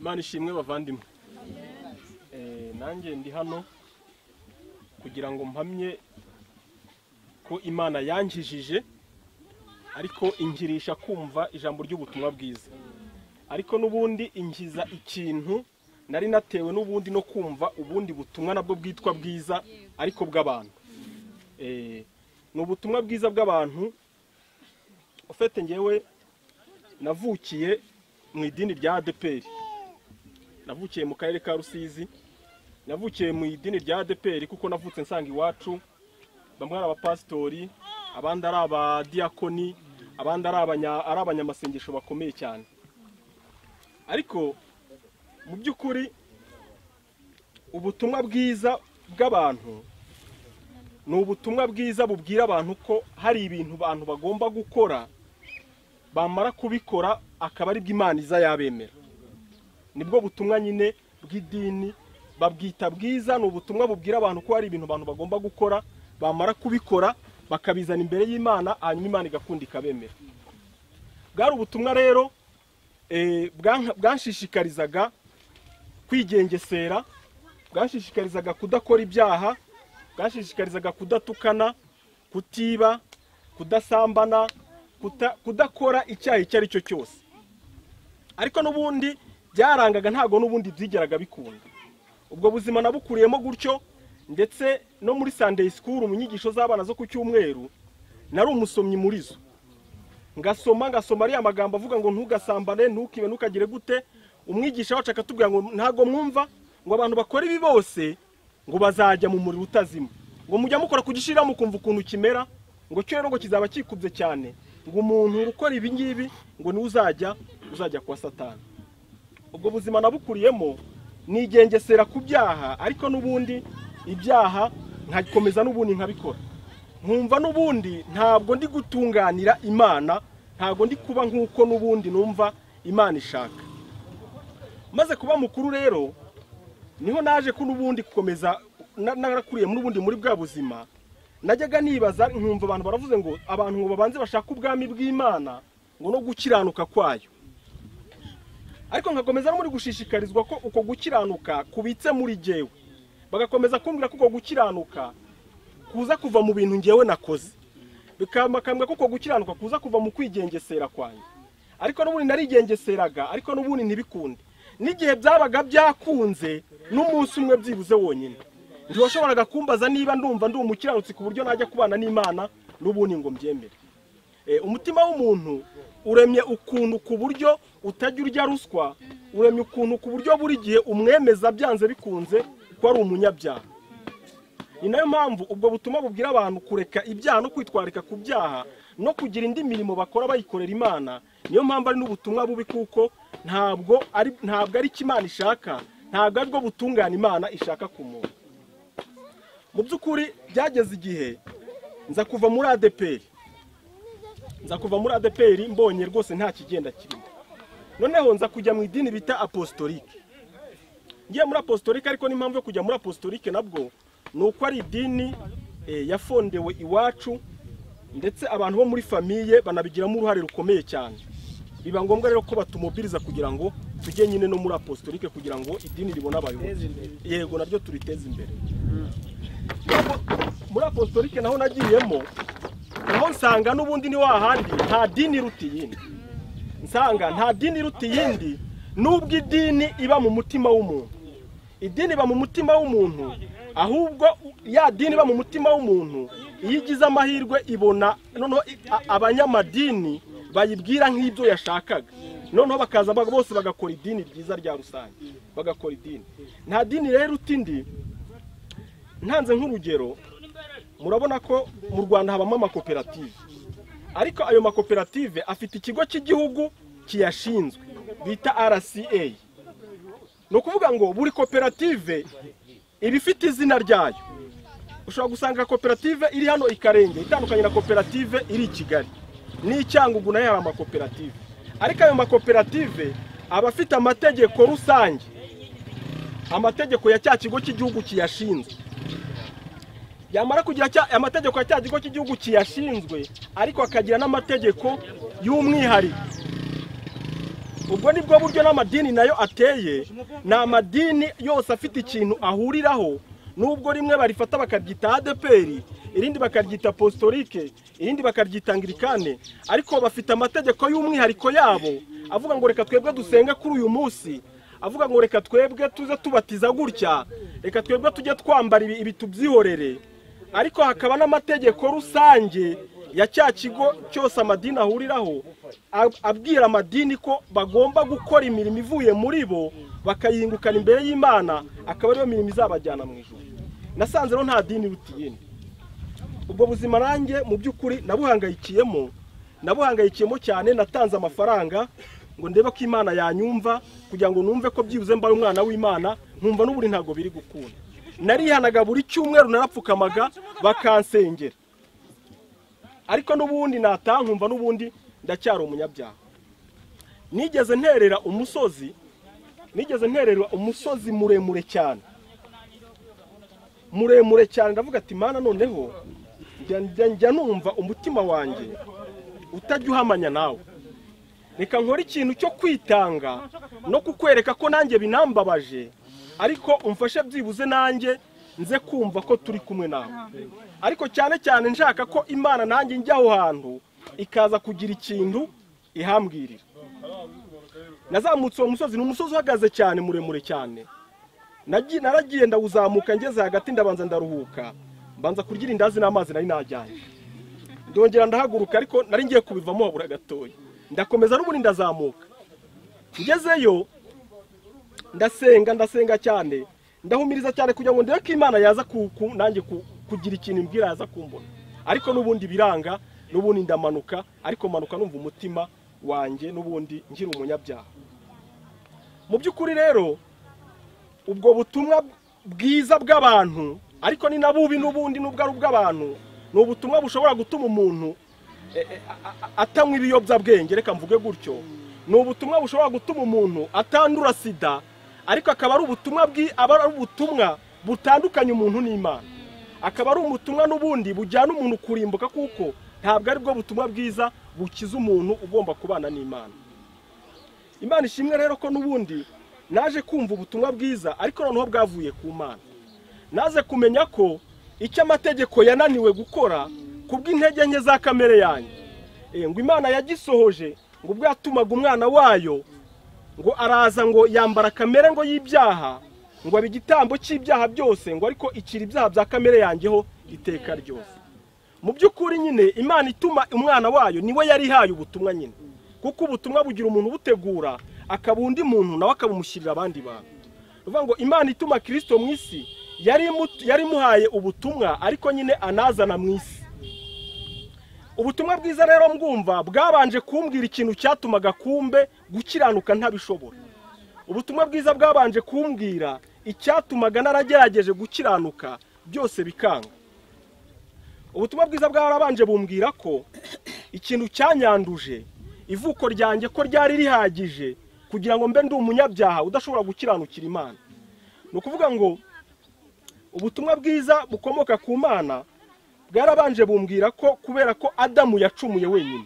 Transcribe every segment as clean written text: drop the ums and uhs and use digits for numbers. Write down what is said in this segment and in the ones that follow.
Imana ishimwe bavandimwe. Nanjye ndi hano kugira ngo mpamye ko Imana yankijije, ariko inkirisha kumva ijambo ry'ubutumwa bwiza, ariko n'ubundi inkiza ikintu nari natewe n'ubundi no kumva ubundi butumwa nabwo bwitwa bwiza ariko bw'abantu. Ni ubutumwa bwiza bw'abantu. Ufite ngewe navukiye mu idini rya ADEPR, navukiye mu karere ka Rusizi, navukiye mu idini rya ADEPR kuko navutse nsanga iwacu bamwe ari abapasitori, abandi ari abadiakoni, abandi ari abanyamasengesho bakomeye cyane. Ariko mu by'ukuri ubutumwa bwiza bw'abantu ni ubutumwa bwiza bubwira abantu ko hari ibintu abantu bagomba gukora, bamara kubikora akaba ari bw'Imana iza yabemera. Nibwo butumwa nyine bw'idini babwita bwiza, ni ubutumwa bubwira abantu ko hari ibintu abantu bagomba gukora, bamara kubikora bakabizana imbere y'Imana, hanyuma Imana igakunda ikabemera. Bwari ubutumwa rero bwanshishikarizaga kwigengesera, bwanshishikarizaga kudakora ibyaha, bwanshishikarizaga kudatukana, kutiba, kudasambana, kudakora icyaha icyo ari cyo cyose. Ariko n'ubundi byarangaga, ntago n'ubundi byigeraga bikunda. Ubwo buzima nabukuriyemo gutyo, ndetse no muri Sunday school mu nyigisho z'abana zo ku cyumweru nari umusomyi muri zo. Ngasoma ari amagambo avuga ngo ntugasambane, ntukibe, ntukagire gute. Umwigisha wacu akatubwira ngo ntago mwumva ngo abantu bakora ibi bose ngo bazajya mu muriro utazima, ngo mujya mukora kugishira mukumva ukuntu kimera, ngo cyo rero ngo kizaba kikubye cyane, ngo umuntu ukora ibi ngibi ngo ni uzajya kwa Satani. Ubwo buzima nabukuriyemo nigengesera ku byaha, ariko n'ubundi ibyaha nkakomeza n'ubundi nkabikora. Nkumva n'ubundi ntabwo ndi gutunganira Imana, ntabwo ndi kuba nkuko n'ubundi numva Imana ishaka. Maze kuba mukuru rero niho naje ko n'ubundi gukomeza narakuriye muri ubundi muri bwa buzima. Najyaga nibaza nkumva abantu baravuze ngo abantu ngo babanze bashaka ubwami bw'Imana ngo no gukiranuka kwayo, ariko nkakomeza no muri gushishikarizwa ko uko gukiranuka kubitse muri jewe. Bagakomeza kumbwira ko uko gukiranuka kuza kuva mu bintu ngewe nakoze, bikambakambwa ko uko gukiranuka kuza kuva mu kwigengesera kwanjye. Ariko n'ubundi narigengeseraga, ariko n'ubundi ntibikunde. N'igihe byabaga byakunze n'umunsi umwe byibuze wonyine, ntiwashoboraga kumbaza niba ndumva ndi umukiranutsi ku buryo najya kubana n'Imana n'ubundi ngo mbyemere. Umutima w'umuntu uremye ukuntu ku buryo utajya urya ruswa, uremye ukuntu ku buryo buri gihe umwemeza byanze bikunze ko ari umunyabyaha. Ni nayo mpamvu ubwo butumwa bubwira abantu kureka ibyaha no kwitwarika ku byaha no kugira indi mirimo bakora bayikorera Imana. Niyo mpamvu ari n'ubutumwa bubi, kuko ntabwo ari Imana ishaka, ntabwo aribwo butungana Imana ishaka ku muntu. Mu by'ukuri byageze igihe nza kuva muri ADEPR, nza kuva muri ADEPR mbonye rwose nta kigenda kirimo. Noneho nza kujya mu idini bita Apostolique. Ngiye muri Apostolique, ariko n'impamvu yo kujya muri Apostolique nabwo ni uko ari idini yafondewe iwacu, ndetse abantu bo muri famille banabigiramo uruhare rukomeye cyane. Biba ngombwa rero ko batumobiriza kugira ngo tujye nyine no muri Apostolique kugira ngo idini ribone abayobozi, yego naryo turiteze imbere. Muri Apostolique naho nagiyemo, naho nsanga n'ubundi ni wahandi nta dini iruta iyindi. Nsanga nta dini iruta iyindi, nubwo idini iba mu mutima w'umuntu. Idini iba mu mutima w'umuntu, ahubwo ya dini iba mu mutima w'umuntu iyo igize amahirwe ibona noneho abanyamadini bayibwira nk'ibyo yashakaga, noneho bakaza bose bagakora idini ryiza rya rusange, bagakora idini. Nta dini rero iruta indi. Ntanze nk'urugero, murabona ko mu Rwanda habamo amakoperative, ariko ayo makoperative afite ikigo cy'igihugu kiyashinzwe bita RCA. Ni ukuvuga ngo buri koperative iba ifite izina ryayo. Ushobora gusanga koperative iri hano i Karenge itandukanye na koperative iri i Kigali, ni Cyangugu nayo hari amakoperative. Ariko ayo makoperative aba afite amategeko rusange, amategeko ya cya kigo cy'igihugu kiyashinzwe. Yamara kugira amategeko ya cya kigo cy'igihugu kiyashinzwe, ariko akagira n'amategeko y'umwihariko. Ubwo nibwo buryo n'amadini nayo ateye. Ni amadini yose afite ikintu ahuriraho, nubwo rimwe barifata bakaryita ADEPR, irindi bakaryita apostolike, irindi bakaryita anglikane, ariko bafite amategeko y'umwihariko yabo avuga ngo reka twebwe dusenga kuri uyu munsi, avuga ngo reka twebwe tuze tubatiza gutya, reka twebwe tujye twambara ibi tubyihorere. Ariko hakaba n'amategeko rusange ya cya kigo cyose amadini ahuriraho, abwira amadini ko bagomba gukora imirimo ivuye muri bo bakayingukana imbere y'Imana, akaba ariyo mirimo izabajyana mu ijuru. Nasanze rero nta dini iruta iyindi. Ubwo buzima nanjye mu by'ukuri nabuhangayikiyemo cyane. Natanze amafaranga ngo ndebe ko Imana yanyumva, kugira ngo numve ko byibuze mbaye umwana w'Imana, nkumva n'uburi ntago biri gukunda. Narihanaga buri cyumweru, narapfukamaga bakansengera, ariko n'ubundi nataha nkumva n'ubundi ndacyari umunyabyaha. Nigeze nterera umusozi muremure cyane, muremure cyane, ndavuga ati Mana noneho njya numva umutima wanjye utajya uhamanya nawe, reka nkore ikintu cyo kwitanga no kukwereka ko nanjye binambabaje, ariko umfashe byibuze nanjye nze kumva ko turi kumwe nawe. Ariko cyane cyane nshaka ko Imana nanjye njya aho hantu ikaza kugira ikintu ihambwirira. Nazamutse uwo musozi, ni umusozi uhagaze cyane muremure cyane. Naragiye ndawuzamuka, ngeze hagati ndabanza ndaruhuka, mbanza kurya irindazi n'amazi nari najyanye, ndongera ndahaguruka, ariko nari ngiye kubivamo habura gatoya, ndakomeza n'ubundi ndazamuka. Ngezeyo ndasenga cyane, ndahumiriza cyane kugira ngo ndebe ko Imana yaza nanjye kugira ikintu imbwira, yaza kumbona. Ariko n'ubundi biranga, n'ubundi ndamanuka, ariko manuka numva umutima wanjye n'ubundi ngira umunyabyaha. Mu by'ukuri rero ubwo butumwa bwiza bw'abantu, ariko ni nabubi n'ubundi nubwo ari ubw'abantu, ni ubutumwa bushobora gutuma umuntu atanywa ibiyobyabwenge, reka mvuge gutyo. Ni ubutumwa bushobora gutuma umuntu atandura sida, ariko akaba ari ubutumwa butandukanye umuntu n'Imana, akaba ari ubutumwa n'ubundi bujyana umuntu kurimbuka, kuko ntabwo ari bwo butumwa bwiza bukiza umuntu ugomba kubana n'Imana. Imana ishimwe rero ko n'ubundi naje kumva ubutumwa bwiza, ariko noneho bwavuye ku Mana. Naze kumenya ko icyo amategeko yananiwe gukora kubw'intege nke za kamere yanjye, ngo Imana yagisohoje, ngo ubwo yatumaga umwana wayo ngo araza ngo yambara kamere ngo y'ibyaha, ngo abe igitambo cy'ibyaha byose, ngo ariko ikira ibyaha bya kamere yanjyeho iteka ryose. Mu by'ukuri nyine Imana ituma umwana wayo niwe yari ihaye ubutumwa nyine, kuko ubutumwa bugira umuntu ubutegura, akaba undi muntu nawe akabumushyirira abandi bantu. Uvuga ngo Imana ituma Kristo mu isi yari imuhaye ubutumwa, ariko nyine anazana mu isi. Ubutumwa bwiza rero mbwumva bwabanje kumbwira ikintu cyatumaga kumbe gukiranuka ntabishobora. Ubutumwa bwiza bwabanje kumbwira icyatumaga naragerageje gukiranuka byose bikanga. Ubutumwa bwiza bwarabanje bumbwira ko ikintu cyanyanduje ivuko ryanjye ko ryari rihagije kugira ngo mbe ndi umunyabyaha udashobora gukiranukira Imana. Ni ukuvuga ngo ubutumwa bwiza bukomoka ku Mana bwarabanje bumbwira ko kubera ko Adamu yacumuye wenyine,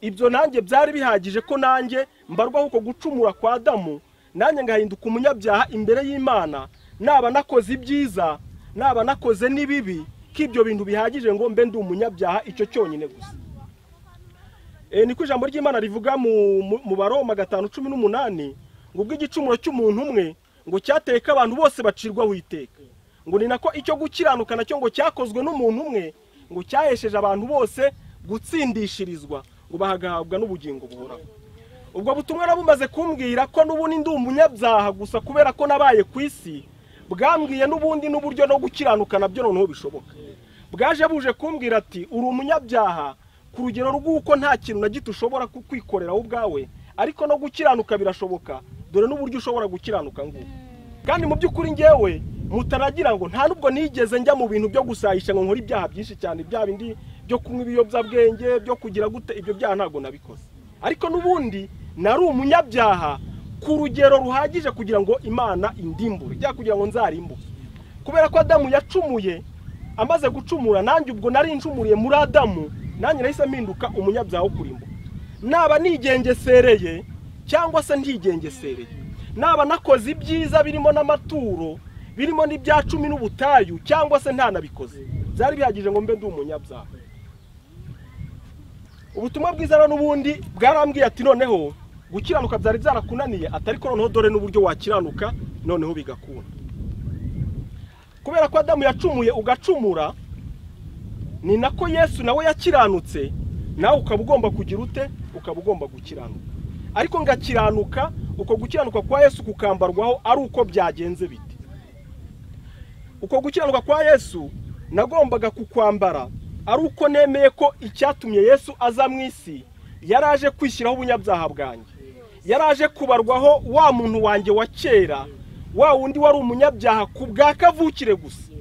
ibyo nanjye byari bihagije ko nanjye mbarwaho uko gucumura kwa Adamu, nanjye ngahinduka umunyabyaha imbere y'Imana, naba nakoze ibyiza naba nakoze n'ibibi, ko ibyo bintu bihagije ngo mbe ndi umunyabyaha icyo cyonyine gusa. Niko ijambo ry'Imana rivuga mu Baroma 5:18 ngo ubwo igicumuro cy'umuntu umwe ngo cyateye ko abantu bose bacirwaho iteka, ngo ni nako icyo gukiranuka nacyo ngo cyakozwe n'umuntu umwe ngo cyahesheje abantu bose gutsindishirizwa, ngo bahagahabwa n'ubugingo buhoraho. Ubwo butumwa nabumaze kumbwira ko n'ubundi ndi umunyabyaha gusa kubera ko nabaye ku isi, bwambwiye n'ubundi n'uburyo no gukiranuka nabyo noneho bishoboka. Bwaje buje kumbwira ati uri umunyabyaha ku rugero rw'uko nta kintu na gito ushobora kukwikorera ubwawe, ariko no gukiranuka birashoboka, dore n'uburyo ushobora gukiranuka nguko. Kandi mu by'ukuri ngewe mutaragira ngo nta nubwo nigeze njya mu bintu byo gusayisha ngo nkore ibyaha byinshi cyane, bya bindi byo kunywa ibiyobyabwenge byo kugira gute, ibyo byaha ntabwo nabikoze. Ariko n'ubundi nari umunyabyaha ku rugero ruhagije kugira ngo Imana indimbure, cyangwa kugira ngo nzarimbuke. Kubera ko Adamu yacumuye, amaze gucumura nanjye ubwo nari ncumuriye muri Adamu, nanjye nahise mpinduka umunyabyaha wo kurimbuka. Naba nigengesereye cyangwa se ntigengesereye, naba nakoze ibyiza birimo n'amaturo, birimo n'ibya cumi n'ubutayu, cyangwa se ntanabikoze, byari bihagije ngo mbe ndi umunyabyaha. Ubutumwa bwiza n'ubundi bwarambwiye ati noneho gukiranuka byari byarakunaniye, atari ko noneho dore n'uburyo wakiranuka noneho bigakunda. Kubera ko Adamu yacumuye ugacumura, ni nako Yesu nawe yakiranutse, nawe ukaba ugomba kugira ute? Ukaba ugomba gukiranuka. Ariko ngakiranuka, uko gukiranuka kwa Yesu kukambarwaho ari uko byagenze bite? Uko gukiranuka kwa Yesu nagombaga kukwambara ari uko nemeye ko icyatumye Yesu aza mu isi yaraje kwishyiraho ubunyabyaha bwanjye, yaraje kubarwaho wa muntu wanjye wa kera, wa wundi wari umunyabyaha ku bwa kavukire gusa.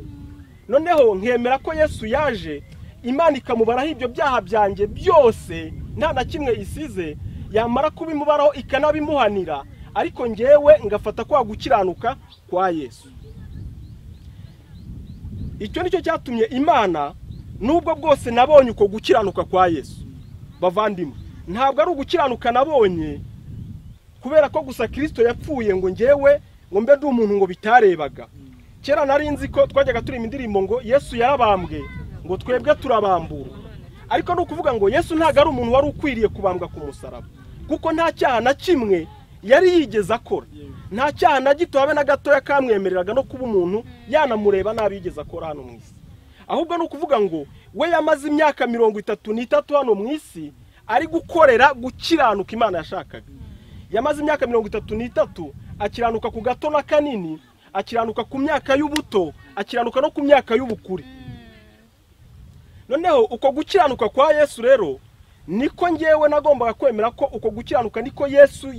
Noneho nkemera ko Yesu yaje, Imana ikamubaraho ibyo byaha byanjye byose nta na kimwe isize, yamara kubimubaraho ikanabimuhanira, ariko ngewe ngafata kwa gukiranuka kwa Yesu. Icyo nicyo cyatumye Imana, nubwo bwose nabonye uko gukiranuka kwa Yesu, bavandimwe, ntabwo ari ugukiranuka nabonye kubera ko gusa Kristo yapfuye ngo ngewe ngo mbe ndi umuntu ngo bitarebaga. Kera nari nzi ko twajyaga turima indirimbo ngo Yesu yarabambwe ngo twebwe turabambura, ariko ni ukuvuga ngo Yesu ntabwo ari umuntu wari ukwiriye kubambwa ku musaraba, kuko nta cyaha na kimwe yari yigeze akora, nta cyaha na gito habe na gatoya kamwemereraga no kuba umuntu yanamureba nabi yigeze akora hano mu isi. Ahubwo ni ukuvuga ngo we yamaze imyaka 33 hano mu isi ari gukorera gukiranuka Imana yashakaga. Yamaze imyaka 33 akiranuka ku gato na kanini, akiranuka ku myaka y'ubuto, akiranuka no ku myaka y'ubukure. Noneho uko gukiranuka kwa Yesu rero niko ngewe nagombaga kwemera ko uko gukiranuka niko Yesu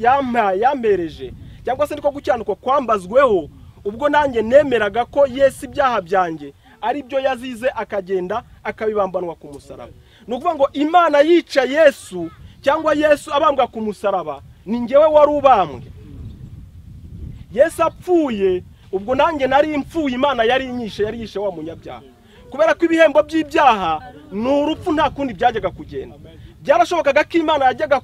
yampereje, cyangwa se niko gukiranuka kwambazweho ubwo nanjye nemeraga ko Yesu ibyaha byanjye ari byo yazize akagenda akabibambanwa ku musaraba. Ni ukuvuga ngo Imana yica Yesu cyangwa Yesu abambwa ku musaraba, ni ngewe wari ubambwe. Yesu apfuye ubwo nanjye nari impfuye, Imana yari inyishe, yari yishe wa munyabyaha. Kubera ko ibihembo by'ibyaha ni urupfu, nta kundi byajyaga kugenda. Byarashobokaga ko Imana yajyaga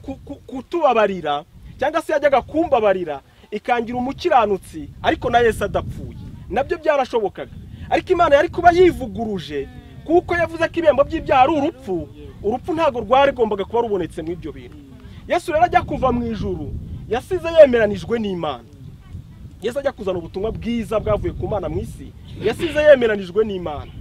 kutubabarira, cyangwa se yajyaga kumbabarira ikangira umukiranutsi, ariko na Yesu adapfuye, nabyo byarashobokaga. Ariko Imana yari kuba yivuguruje, kuko yavuze ko ibihembo by'ibyaha ari urupfu. Urupfu ntabwo rwarigombaga kuba rubonetse mu ibyo bintu. Yesu rero ajya kuva mu ijuru yasize yemeranijwe n'Imana. Yesu ajya kuzana ubutumwa bwiza bwavuye ku Mana mu isi, yasize yemeranijwe n'Imana.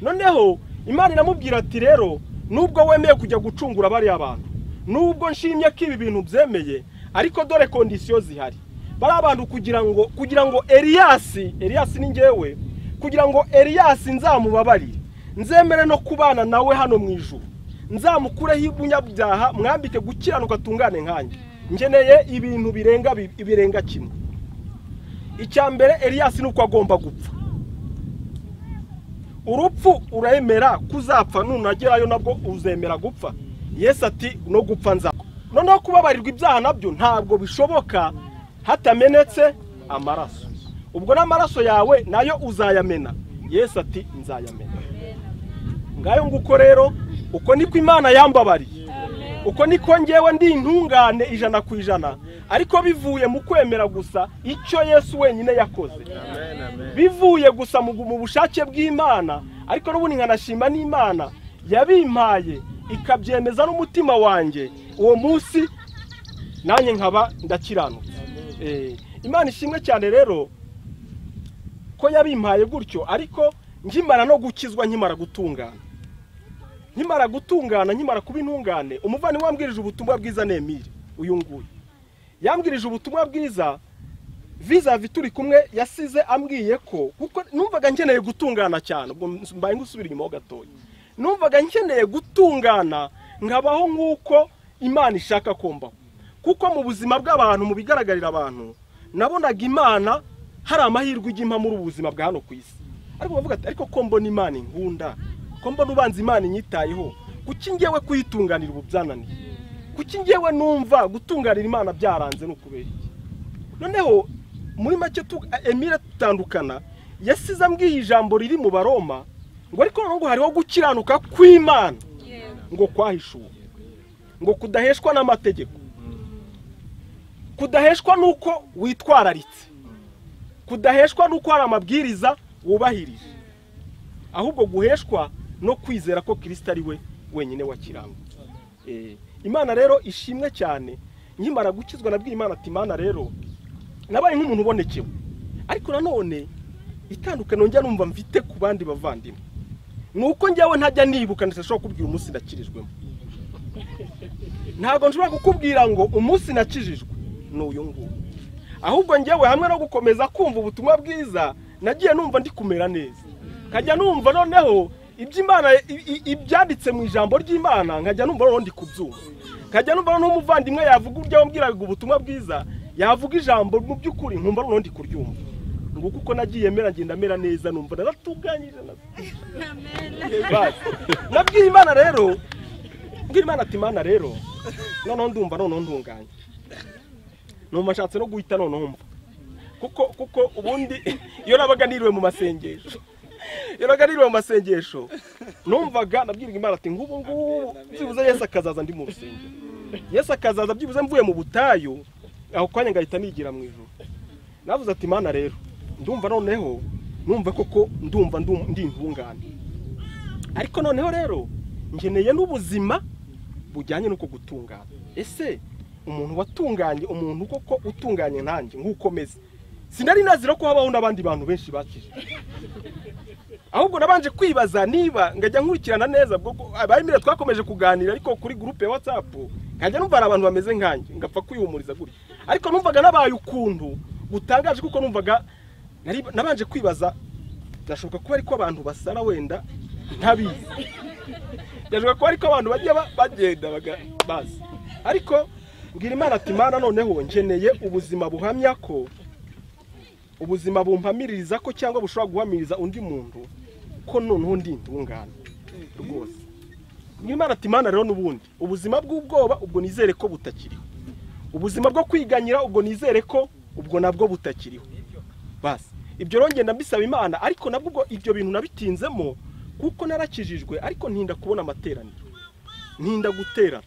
Noneho Imana iramubwira ati rero nubwo wemeye kujya gucungura bariya bantu, nubwo nshimye ko ibi bintu byemeye, ariko dore condition zihari. Bari abantu kugira ngo Eliyasi ni ngewe, kugira ngo Eliyasi nzamubabarire, nzemere no kubana nawe hano mu ijuru, nzamukureho ubunyabyaha, mwambike gukiranuka atungane nkanjye, ngeneye ibintu birenga kimwe. Icya mbere, Eliyasi nuko agomba gupfa. Urupfu uremera kuzapfa, nunagerayo nabwo uzemera gupfa. Yesu ati no gupfa nza. Noneho kubabarirwa ibyaha nabyo ntabwo bishoboka hatamenetse amaraso. Ubwo n'amaraso yawe nayo uzayamena. Yesu ati nzayamena. Ngayo nguko rero, uko niko Imana yambabariye, uko niko ngewe ndi intungane 100%, ariko bivuye mu kwemera gusa icyo Yesu wenyine yakoze, bivuye gusa mu bushake bw'Imana. Ariko n'ubundi nkanashima n'Imana yabimpaye ikabyemeza n'umutima wanjye, uwo munsi nanjye nkaba ndakiranutse. Imana ishimwe cyane rero ko yabimpaye gutyo. Ariko nkimara no gukizwa, nkimara gutungana, nkimara kuba intungane, umuvandimwe wambwirije ubutumwa bwiza Nemire uyu nguyu yambwirije ubutumwa bwiza vis-a-vis turi kumwe, yasize ambwiye ko, kuko numvaga nkeneye gutungana cyane, ubwo mbaye ngusubira inyuma ho gatoya, numvaga nkeneye gutungana nkabaho nk'uko Imana ishaka kombaho. Kuko mu buzima bw'abantu, mu bigaragarira abantu, nabonaga Imana hari amahirwe ijya impa muri ubuzima bwa hano ku isi. Ariko bavuga ati ariko ko mbona Imana inkunda, ko mbona ubanza Imana inyitayeho, kuki ngewe kuyitunganira ubu byananiye? Kuki ngewe numva gutunganira Imana byaranze no kubera iki? Noneho muri make Emile tutandukana, yasize ambwiye ijambo riri mu Baroma ngo ariko ngo hariho gukiranuka kw'Imana ngo kwahishuwe, ngo kudaheshwa n'amategeko. Kudaheshwa nuko witwararitse, kudaheshwa nuko hari amabwiriza wubahirije, ahubwo guheshwa no kwizera ko Kristo ari we wenyine wakirangutse. Imana rero ishimwe cyane. Nkimara gukizwa nabwiye Imana ati Imana rero nabaye nk'umuntu ubonekewe, ariko nanone itandukano njya numva mfite ku bandi bavandimwe nuko njyewe ntajya nibuka, ndashobora kukubwira umunsi nakirijwemo. Ntabwo nshobora kukubwira ngo umunsi nakijijwe ni uyu nguyu, ahubwo njyewe hamwe no gukomeza kumva ubutumwa bwiza nagiye numva ndi kumera neza, nkajya numva noneho iby'Imana ibyanditse mu ijambo ry'Imana, nkajya numva noneho ndi kubyumva, nkajya numva noneho umuvandimwe yavuga ibyo wambwiraga ubutumwa bwiza, yavuga ijambo mu by'ukuri nkumva noneho ndi kuryumva. Nguko uko nagiye mera, ngenda mera neza, numva naratunganyije. Nabwiye Imana rero, mbwira Imana ati Imana rero noneho ndumva noneho ntunganye, numva nshatse no guhita noneho mva, kuko ubundi iyo nabaga niriwe mu masengesho, iyo nabaga niriwe mu masengesho numvaga nabwiraga Imana ati nk'ubu ngubu byibuze Yesu akazaza ndi mu rusengero, Yesu akazaza byibuze mvuye mu butayu, aho kanya ngahita nigira mu ijuru. Navuze ati Imana rero ndumva noneho numva koko ndumva ndi intungane, ariko noneho rero nkeneye n'ubuzima bujyanye n'uko gutungana. Ese umuntu watunganye, umuntu koko utunganye nkanjye nk'uko meze, sinari nazira ko habaho n'abandi bantu benshi bakije, ahubwo nabanje kwibaza niba ngajya nkurikirana neza. Abayimire twakomeje kuganira ariko kuri groupe ya WhatsApp nkajya numva ari abantu bameze nkanjye, ngapfa kwihumuriza gutya, ariko numvaga nabaye ukuntu gutangaje, kuko numvaga nabanje kwibaza byashoboka kuba ariko abantu basara wenda ntabizi, byashoboka kuba ariko abantu bajya bagenda bazi, ariko mbwira Imana ati Imana noneho nkeneye ubuzima buhamya ko, ubuzima bumpamiririza ko cyangwa bushobora guhamiriza undi muntu ko noneho ndi intungane rwose. Imana ati Imana rero n'ubundi ubuzima bw'ubwoba ubwo nizere ko butakiriho, ubuzima bwo kwiganyira ubwo nizere ko ubwo nabwo butakiriho. Basi ibyo rero ngenda mbisaba Imana, ariko nabwo ubwo ibyo bintu nabitinzemo kuko narakijijwe, ariko ntinda kubona amateraniro, ntinda guterana,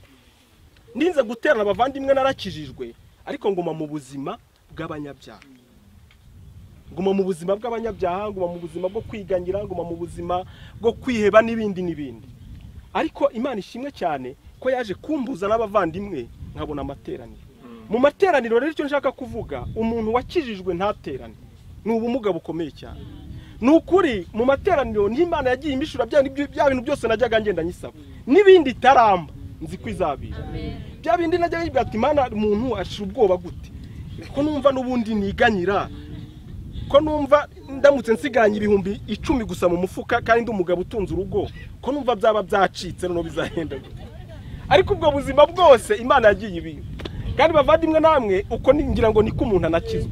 ninze guterana abavandimwe narakijijwe, ariko nguma mu buzima bw'abanyabyaha, nguma mu buzima bw'abanyabyaha, nguma mu buzima bwo kwiganyira, nguma mu buzima bwo kwiheba n'ibindi n'ibindi. Ariko Imana ishimwe cyane ko yaje kumbuza n'abavandimwe nkabona amateraniro. Mu materaniro rero icyo nshaka kuvuga, umuntu wakijijwe ntaterane ni ubumuga bukomeye cyane. Ni ukuri mu materaniro n'Imana yagiye imishura bya bintu byose najyaga ngenda nyisaba n'ibindi taramba nzi kwizabira. Bya bindi najyaga nibwira ati Imana umuntu ashira ubwoba gute ko numva n'ubundi niganyira, ko numva ndamutse nsiganye 10,000 gusa mu mufuka kandi ndi umugabo utunze urugo, ko numva byaba byacitse no bizahenda gute. Ariko ubwo buzima bwose Imana yagiye ibintu. Kandi bavandimwe namwe uko ngira ngo niko umuntu anakizwa,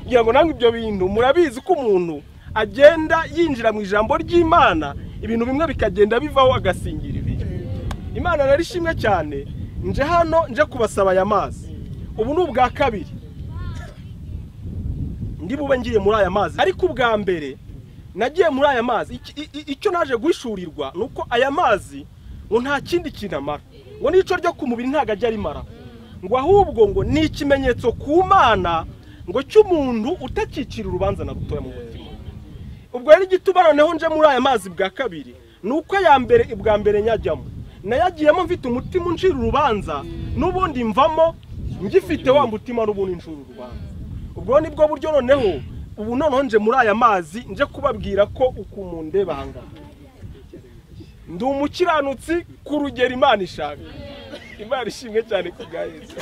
ngira ngo namwe ibyo bintu murabizi ko umuntu agenda yinjira mu ijambo ry'Imana ibintu bimwe bikagenda bivaho agasingira ibintu. Imana narishimwe cyane, nje hano nje kubasaba aya mazi. Ubu ni ubwa kabiri ndi bube ngiye muri aya mazi, ariko ubwa mbere nagiye muri aya mazi. Icyo naje guhishurirwa nuko aya mazi ngo nta kindi kintu amara, ngo n'ico ryo ku mubiri ntago ajya arimara, ngo ahubwo ngo ni ikimenyetso ku Mana ngo cy'umuntu utakikira urubanza na rutoya mu mutima. Ubwo rero igituma noneho nje muri aya mazi bwa kabiri nuko ya mbere ibwa mbere nyajyamo nayagiyemo mfite umutima uncira urubanza, n'ubundi mvamo ngifite wa mutima n'ubundi ncira urubanza. Ubwo nibwo buryo noneho ubu noneho nje muri aya mazi nje kubabwira ko ukumundeba banga ndi umukiranutsi ku rugero Imana ishaka. Imana ishimwe cyane ku bwa Yesu.